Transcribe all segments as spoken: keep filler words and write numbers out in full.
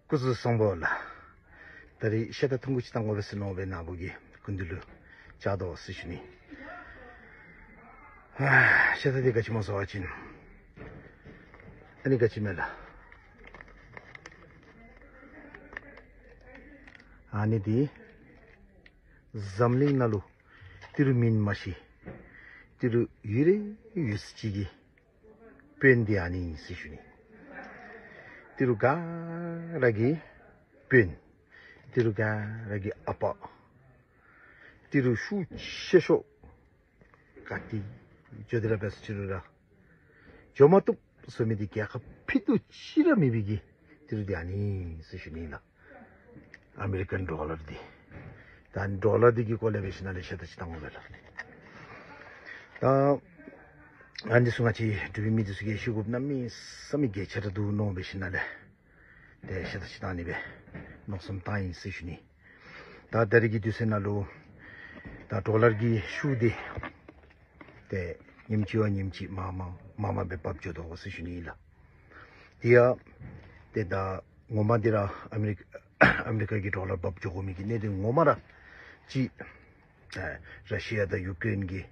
སྐུ་གཟུགས་བཟང་པོ་ལགས། ད་རིས་ཤ་ཁྲག་ཐུང་ཀུ་ཅིག་བཏང་དགོ་པས་ཟེར་མནོ་སྦེ་ནཱ་བུ་གི་སྐུ་མདུན་ལུ་བཅར་དོ་ཟེར་ཞུ་ནི། ཨ་ཤ་ཁྲག་འདི་ག་ཅི་སྨོ་ཟེར་བ་ཅིན་ཨ་ནི་ག་ཅི་མས་ལགས། ཨ་ནི་འདི་འཛམ་གླིང་ནང་ལུ་ཏི་རུ་མིང་མ་ཤེས་ཏི་རུ་ཡོད་རེ་ཡོད་ས་ཅིག་གི་དཔོན་འདི་ཨ་ནི་ཨིན་ཟེར་ཞུ་ནི། ཏི་རུ་ག་ར་གི་དཔོན། ཏི་རུ་ག་ར་གི་ཨ་པ། ཏི་རུ་ཤུགས་ཆེ་ཤོས་ག་ཏེ་འགྱོ་སྟེ་ར་འབད་ཟེར་ཅི་རུང་ར་འགྱོ་མ་བཏུབ་ཟེར་མི་འདི་རྒྱལ་ཁབ་ཕྱེད་དུ་གཅིག་ར་མེད་པའི་གི་ཏི་རུ་འདི་ཨ་ནི་ཨིན་ཟེར་ཞུ་ནི་ལགས། ཨ་མི་རི་ཀན་ཌོ་ལར་འདི། ད་ཨ་ནི་ཌོ་ལར་འདི་གི་སྐོར་ལས་འབད་ཞིནམ་ལས་ཤ་ཁྲག་ཅིག་བཏང་དགོ་པས་ལགས། ད་ཨ་ནི་ཚུ་ང་བཅས་འབྲུག་པའི་མི་འདི་ཚུ་གིས་ཤེས་དགོཔ་གནམ་མེད་ས་མེད་གལ་ཆེ་དྲགས་འདུག་མནོ་སྦེ་ཞིནམ་ལས་ཏེ་ཤ་ཁྲག་ཅིག་བཏང་ནི་སྦེ་མནོ་བསམ་བཏང་ཡི་ཟེར་ཞུ་ནི། ད་ད་རིས་ཀྱི་དུས་ཚོད་ནང་ལུ་ད་ཌོ་ལར་གྱི་ཤུགས་འདི་ཏེ་ཉིནམ་གཅིག་བ་ཉིནམ་གཅིག་མར་མར་མར་མར་སྦེ་འབབ་འགྱོ་དོ་ཟེར་ཞུ་ནི་ཨིན་ལགས། དེ་ཡང་ཏེ་ད་ངོ་མ་འདི་ར་ཨ་མི་རི་ཀ་ཨ་མི་རི་ཀ་གི་ཌོ་ལར་འབབ་འགྱོ་དགོ་མི་གི་གནད་དོན་ངོ་མ་ར་ཅིག་ཨེ་ར་ཤི་ཡ་དང་ཡུ་ཀེ་རེན་གྱི་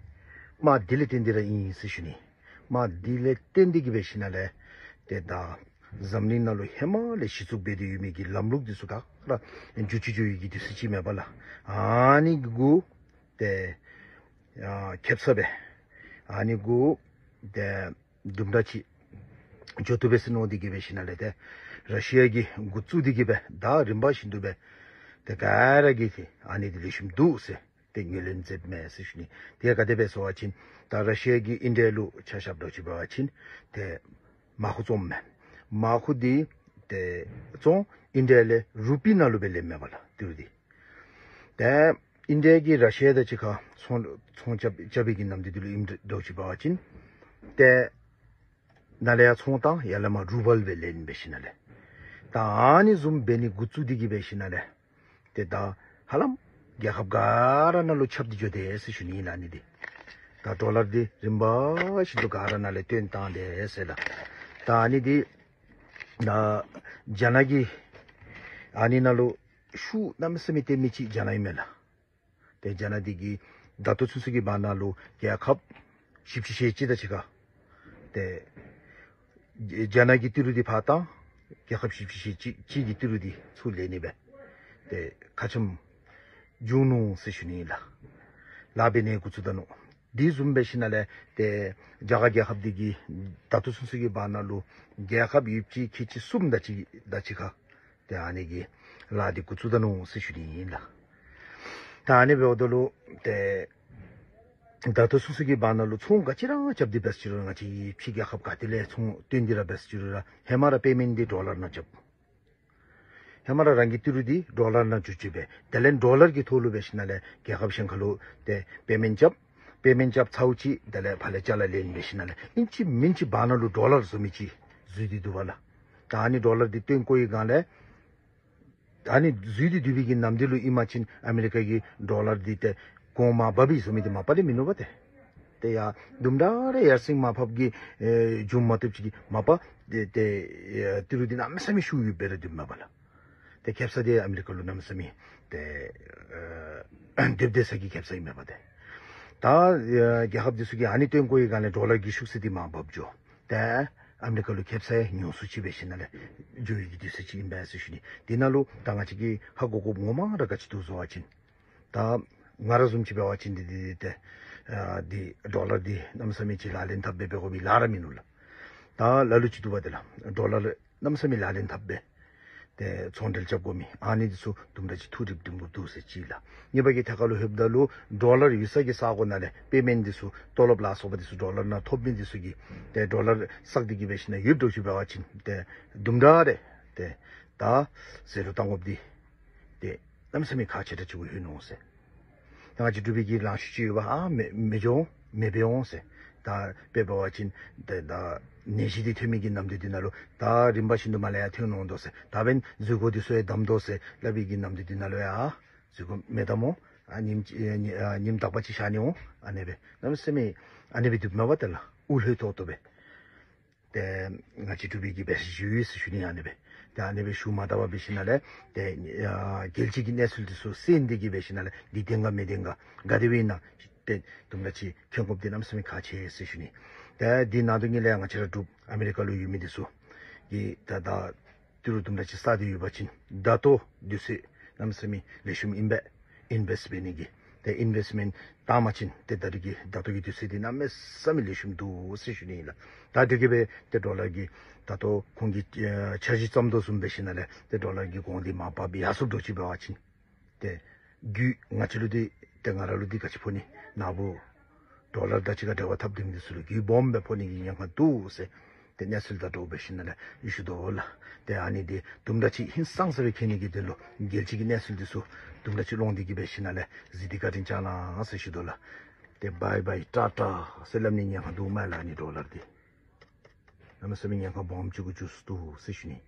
དམག་འདི་ལས་བརྟེན་ཏེ་ར་ཨིན་ཟེར་ཞུ་ནི། དམག་འདི་ལས་བརྟེན་ཏེ་གིས་འབད་ཞིནམ་ལས་ཏེ་ད་འཛམ་གླིང་ནང་ལུ་ཧེ་མ་ལས་གཞི་བཙུགས་འབད་དེ་ཡོད་མི་གི་ལམ་ལུགས་འདི་ཚུ་ག་ར་འགྱུར་བཅོས་འགྱོ་ཡི་གི་དུས་ཚོད་ཅིག་མས་པ་ལགས། ཨ་ནི་གུ་ཏེ་ཨ་ཁེབ་ས་སྦེ་ཨ་ནི་གུ་ཏེ་དུམ་གྲ་ཅིག་འགྱོ་བཏུབ་པས་ཟེར་མནོ་སྟེ་གིས་འབད་ཞིནམ་ལས་ཏེ་ར་ཤི་ཡ་གིས་འགོ་བཙུགས་ཏེ་གིས་འབད་ད་རིམ་པ་བཞིན་དུ་སྦེ་ཏེ་ག་ར་གིས་ཏེ་ཨ་ནི་འདི་ལེགས་ཤོམ་འདུག་ཟེར་ཏེ་ངོས་ལེན་མཛདཔ་མས་ཟེར་ཞུ་ནི། དེ་ག་དེ་སྦེ་ཟེར་བ་ཅིན་ད་ར་ཤི་ཡ་གིས་ཨིན་ཌི་ཡ་ལུ་ཆ་བཞག་འདྲཝ་ཅིག་འབད་བ་ཅིན་ཏེ་མར་ཁུ་བཙོངམ་མས། མར་ཁུ་འདི་ཏེ་བཙོང་ཨིན་ཌི་ཡ་ལས་རུ་པི་ནང་ལུ་སྦེ་ལེནམ་མས་པ་ལགས་ཏི་རུ་འདི། ཏེ་ཨིན་ཌི་ཡ་གིས་ར་ཤི་ཡ་དང་གཅིག་ཁར་ཚོང་ཚོང་རྐྱབ་རྐྱབ་པའི་གི་ནམ་དུས་འདི་ལུ་ཨིན་འདྲཝ་ཅིག་འབད་བ་ཅིན་ཏེ་ནཱ་ལས་ཡར་ཚོང་བཏང་ཡར་ལས་མར་རུ་བཱལ་སྦེ་ལེན་འབད་ཞིནམ་ལས་ད་ཨ་ནི་བཟུམ་འབད་ནི་འགོ་བཙུགས་ཏེ་གིས་འབད་ཞིནམ་ལས་ཏེ་ད་ཧ་ལམ་རྒྱལ་ཁབ་ག་ར་ནང་ལུ་ཁྱབ་སྟེ་འགྱོ་དེས་ཟེར་ཞུ་ནི་ཨིན་ལགས། ཨ་ནི་འདི་ད་ཌོ་ལར་འདི་རིམ་པ་བཞིན་དུ་ག་ར་ནང་ལས་བཏོན་བཏང་དེས་ཟེར་ལགས། ད་ཨ་ནི་འདི་ད་རྒྱ་ནག་གིས་ཨ་ནི་ནང་ལུ་ཤུགས་གནམ་མེད་ས་མེད་བཏོན་མི་ཅིག་རྒྱ་ནག་ཨིན་མས་ལགས། ཏེ་རྒྱ་ནག་འདི་གིས་ད་ལྟོ་ཚུན་ཚོད་ཀྱི་བར་ན་ལུ་རྒྱལ་ཁབ་བཞི་བཅུ་ཞེ་གཅིག་དང་གཅིག་ཁར་ཏེ་རྒྱ་ནག་གི་ཏི་རུ་འདི་ཕར་བཏང་རྒྱལ་ཁབ་བཞི་བཅུ་ཞེ་གཅིག་གཅིག་གི་ཏི་རུ་འདི་ཚུར་ལེན་ནི་སྦེ་ཏེ་ཁ་འཆམ་བྱུང་ནུག་ཟེར་ཞུ་ནི་ཨིན་ལགས། ལཱ་འབད་ནི་འགོ་བཙུགས་ད་ནུག། དེ་བཟུམ་འབད་ཞིནམ་ལས་ཏེ་རྒྱ་གར་རྒྱལ་ཁབ་འདི་གིས་ད་ལྟོ་ཚུན་ཚོད་ཀྱི་བར་ན་ལུ་རྒྱལ་ཁབ་བཞི་བཅུ་ཁལ་གཅིག་གསུམ་དང་གཅིག་དང་གཅིག་ཁར་ཏེ་ཨ་ནི་གི་ལཱ་འདི་འགོ་བཙུགས་ད་ནུག་ཟེར་ཞུ་ནི་ཨིན་ལགས། ད་ཨ་ནི་འབདཝ་ད་ལུ་ཏེ་ད་ལྟོ་ཚུན་ཚོད་ཀྱི་བར་ན་ལུ་ཚོང་ག་ཅི་ར་རྐྱབ་སྟེ་འབད་ཟེར་ཅི་རུང་ང་བཅས་ཕྱི་རྒྱལ་ཁབ་ག་ཏེ་ལས་ཚོང་བཏོན་ཏེ་ར་འབད་ཟེར་ཅི་རུང་ར་ཧེ་མ་ར་པེ་མེནཊ་འདི་ཌོ་ལར་ནང་རྐྱབ། ཧེ་མ་ར་རང་གི་ཏི་རུ་འདི་ཌོ་ལར་ནང་འགྱུར་བཅོས་འབད། དེ་ལས་ཌོ་ལར་གྱི་ཐོག་ལུ་འབད་ཞིནམ་ལས་རྒྱལ་ཁབ་གཞན་ཁར་ལུ་ཏེ་པེ་མེནཊ་རྐྱབ། པེ་མེནཊ་རྐྱབ་ཚརཝ་ཅིག་དེ་ལས་ཕར་ལས་ཅ་ལ་ལེན་འབད་ཞིནམ་ལས་ཨིན་ཅི་མིན་ཅི་བར་ན་ལུ་ཌོ་ལར་བཟོ་མི་ཅིག་བཟོ་སྟེ་འདུག་པ་ལགས། ད་ཨ་ནི་ཌོ་ལར་འདི་བཏོན་བཀོ་བའི་སྒང་ལས་ད་ཨ་ནི་བཟོ་སྟེ་འདུག་པའི་གི་ནམ་དུས་ལུ་ཨིན་པ་ཅིན་ཨ་མི་རི་ཀ་གི་ཌོ་ལར་འདི་ཏེ་གོང་མར་བབས་པའི་བཟོ་མི་འདི་མ་པ་ལས་མིན་ནུག་པ་ཏེ། ཏེ་ཡར་དུམ་གྲ་རེ་ཡར་སེང་མར་ཕབ་ཀྱི་ཨེ་འབྱུང་མ་བཏུབ་ཅིག་གི་མ་པ་ཏེ་ཏེ་ཨེ་ཏི་རུ་འདི་གནམ་མེད་ས་མེད་ཤུགས་ཡོདཔ་སྦེ་ར་འདུག་མས་པ་ལགས། ཏེ་ཁེབ་ས་འདི་ཨ་མི་རི་ཀ་ལུ་གནམ་མེད་ས་མེད་ཏེ་ཨེ་སྡེབ་སྡེབ་ས་གི་ཁེབ་ས་ཨིན་མས་པ་ཏེ། ད་ཨེ་རྒྱལ་ཁབ་འདི་ཚུ་གིས་ཨ་ནི་བཏོན་བཀོ་བའི་སྒང་ལས་ཌོ་ལར་གྱི་ཤུགས་ཚད་འདི་མར་བབས་འགྱོ། ཏེ་ཨ་མི་རི་ཀ་ལུ་ཁེབ་ས་ཡང་ཉུང་སུ་ཅིག་འབད་ཞིནམ་ལས་འགྱོ་ཡི་གི་དུས་ཚོད་ཅིག་ཨིན་པས་ཟེར་ཞུ་ནི། དེ་ནང་ལུ་ད་ང་བཅས་ཀྱིས་ཧ་གོ་དགོཔ་ངོ་མ་ར་ག་ཅི་འདུག་ཟེར་བ་ཅིན་ད་ང་ར་བཟུམ་ཅིག་འབད་བ་ཅིན་འདི་འདི་འདི་ཏེ་ཨ་འདི་ཌོ་ལར་འདི་གནམ་མེད་ས་མེད་ཅིག་ལག་ལེན་འཐབ་སྦེ་འབད་དགོ་མི་ལཱ་ར་མིན་ནུག་ལགས། ད་ལ་ལུ་ཅིག་འདུག་པ་ཏེ་ལགས། ཌོ་ལར་གནམ་མེད་ས་མེད་ལག་ལེན་འཐབ་སྦེ་ཏེ་ཚོང་འབྲེལ་རྐྱབ་དགོ་མི་ཨ་ནི་འདི་ཚུ་དུམ་གྲ་ཅིག་ཐུགས་རིག་སྒྲིམ་དགོཔ་འདུག་ཟེར་ཅིག་ལགས། གཉིས་པ་གི་ཐད་ཁར་ལུ་ལྷོདཔ་ད་ལུ་ཌོ་ལར་ཡོད་ས་གི་ས་གོ་ནང་ལས་པེ་མེནཊ་འདི་ཚུ་ཏོ་ལོབ་ལ་སོགས་པ་འདི་ཚུ་ཌོ་ལར་ནང་ཐོབ་མི་འདི་ཚུ་གིས་ཏེ་ཌོ་ལར་བསགས་ཏེ་གིས་འབད་ཞིནམ་ལས་ཡོདཔ་འདྲཝ་ཅིག་འབད་བ་ཅིན་ཏེ་དུམ་གྲ་རེ་ཏེ་ད་ཟད་འགྲོ་བཏང་དགོཔ་འདི་ཏེ་གནམ་མེད་ས་མེད་ཁག་ཆེ་དྲགས་ཅིག་ཨིན་ནོ་ཟེར། ད་ང་བཅས་འབྲུག་པའི་གི་ལང་ཤོར་ཅིག་ཡོད་པ་ཨ་མེ་མེ་འགྱོ་མེ་འབད་འོང་ཟེར། ད་དཔེ་འབད་བ་ཅིན་ད་ད་ནད་གཞི་འདི་ཐོན་མི་གི་ནམ་དུས་འདི་ནང་ལུ་ད་རིམ་པ་བཞིན་དུ་མར་ལས་ཡར་ཐོན་འོང་དོ་ཟེར། ད་འབདན་འཛུལ་སྒོ་འདི་ཚུ་ཡང་བསྡམ་དོ་ཟེར་སླབ་པའི་གི་ནམ་དུས་འདི་ནང་ལུ་ཡང་འཛུལ་སྒོ་མེད་ད་སྨོ། ཨ་ཉིནམ་ཨ་ཉིནམ་དག་པ་ཅིག་བཞག་ནི་འོང་། ཨ་ནེ་སྦེ་གནམ་མེད་ས་མེད་ཨ་ནེ་སྦེ་འདུག་མས་པ་ཏེ་ལགས། འུ་ལྷོད་ཏོག་ཏོ་སྦེ། ཏེ་ང་བཅས་འབྲུག་པའི་གི་འབད་ས་ཅིག་ཡོད་ཟེར་ཞུ་ནི་ཨ་ནེ་སྦེ། ཏེ་ཨ་ནི་སྦེ་ཞུ་མ་ད་པར་འབད་ཞིནམ་ལས་ཏེ་ཨ་རྒྱལ་སྤྱི་གི་གནས་ཚུལ་འདི་ཚུ་གསན་ཏེ་གིས་འབད་ཞིནམ་ལས་འདི་བདེན་ག་མི་བདེན་ག་ག་དེ་སྦེ་ཨིན་ན་ཏེ་དུམ་གྲ་ཅིག་མཁྱེན་དགོཔ་འདི་གནམ་མེད་ས་མེད་ཁག་ཆེ་ཟེར་ཞུ་ནི། ཏེ་འདི་ནང་དོན་ཉིད་ལས་ང་བཅས་ར་འབྲུག་ཨ་མི་རི་ཀ་ལུ་ཡོད་མི་འདི་ཚུ་གིས་ད་ད་ཏི་རུ་དུམ་གྲ་ཅིག་བསགས་ཏེ་ཡོད་པ་ཅིན་ད་ལྟོ་དུས་ཚོད་གནམ་མེད་ས་མེད་ལེགས་ཤོམ་ཨིན་པས། ཨིན་ཝེསཊ་འབད་ནི་གི་ཏེ་ཨིན་ཝེསཊ་མེནཊ་བཏང་པ་ཅིན་ཏེ་ད་རེས་ཀྱི་ད་ལྟོ་གི་དུས་ཚོད་འདི་གནམ་མེད་ས་མེད་ལེགས་ཤོམ་འདུག་ཟེར་ཞུ་ནི་ཨིན་ལགས། ད་དེ་གིས་འབད་ཏེ་ཌོ་ལར་གྱི་ད་ལྟོ་ཁོང་གིས་ཨེ་འཆར་གཞི་བརྩམ་དོ་བཟུམ་འབད་ཞིནམ་ལས་ཏེ་ཌོ་ལར་གྱི་གོང་འདི་མར་བབས་ཡར་སོངམ་འདྲཝ་ཅིག་འབད་བ་ཅིན་ཏེ་རྒུད་ང་བཅས་ལུ་འདི་ཏེ་ང་ར་ལུ་འདི་ག་ཅི་ཕོག་ནི་ནཱ་བུ་ཌོ་ལར་དང་གཅིག་ཁར་འབྲེལ་བ་འཐབ་སྡོད་མི་འདི་ཚུ་ལུ་རྒུད་སྦོམ་སྦེ་ཕོག་ནི་གི་ཉེན་ཁ་འདུག་ཟེར་ཏེ་གནས་ཚུལ་དང་འདྲཝ་འབད་ཞིནམ་ལས་ཞུ་དོ་ལགས། ཏེ་ཨ་ནི་འདི་དུམ་གྲ་ཅིག་ཧིང་སངས་ས་སྦེ་མཁྱེན་ནི་གི་དོན་ལུ་རྒྱལ་སྤྱི་གི་གནས་ཚུལ་འདི་ཚུ་དུམ་གྲ་ཅིག་ལོང་སྟེ་གིས་འབད་ཞིནམ་ལས་གཟིགས་ཏེ་བཀའ་དྲིན་བསྐྱང་གནང་ཟེར་ཞུ་དོ་ལགས། ཏེ་བའི་བའི་ཊ་ཊ་ཟེར་སླབ་ནི་ཉེན་ཁ་འདུག་སྨ་རེ་ལགས། ཨ་ནི་ཌོ་ལར་འདི་གནམ་མེད་ས་མེད་ཉེན་ཁ་སྦོམ་ཅིག་གུ་འགྱུར་སོ་འདུག་ཟེར་ཞུ་ནི།